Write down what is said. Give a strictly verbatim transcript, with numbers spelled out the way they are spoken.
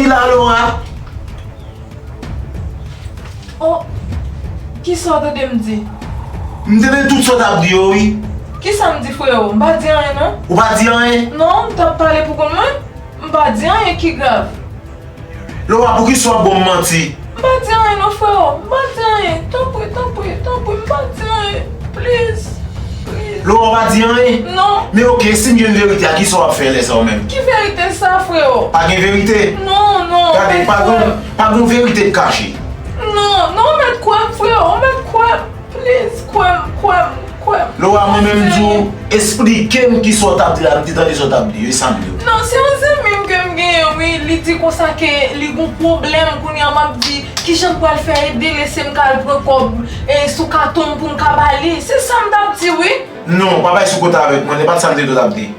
la, Laura. Oh, kisa w tande m di? M tande tout sa w t ap di yo, wi. Kisa m di, freo? M pa di anyen, non. Ou pa di anyen? Non, m t ap pale pou kont mwen. M pa di anyen ki grav. Laura, poukisa w ap ban m manti? M pa di anyen, non, freo. M pa di anyen. Tanpri, tanpri, tanpri, m pa di anyen. Please. Please. Laura, ou pa di anyen? Non. Men oke, si m jwenn verite a, kisa w ap fè lè sa w menm? Ki verite sa, freo? Pa gen verite? Non, non. Gade, pa gen, pa gen verite k kache. Non, non, ou mèt kwè m, freo. Ou mèt kwè m. Please, kwè m, kwè m, kwè m. Laura, mwen menm di w, esplike m kisa w t ap di la, m te tande sa w t ap di yo, e sa m di w. Non, se yon zanmi m ke m genyen, wi. Li di konsa ke li gon pwoblèm, kounye a m ap di kijan m pral fè ede l, se m ka al pran kòb e sou katon m pou m ka ba li. Se sa m t ap di, wi. Non, pa bay sou kont avèk mwen, e pa t sa m te dwe t ap di.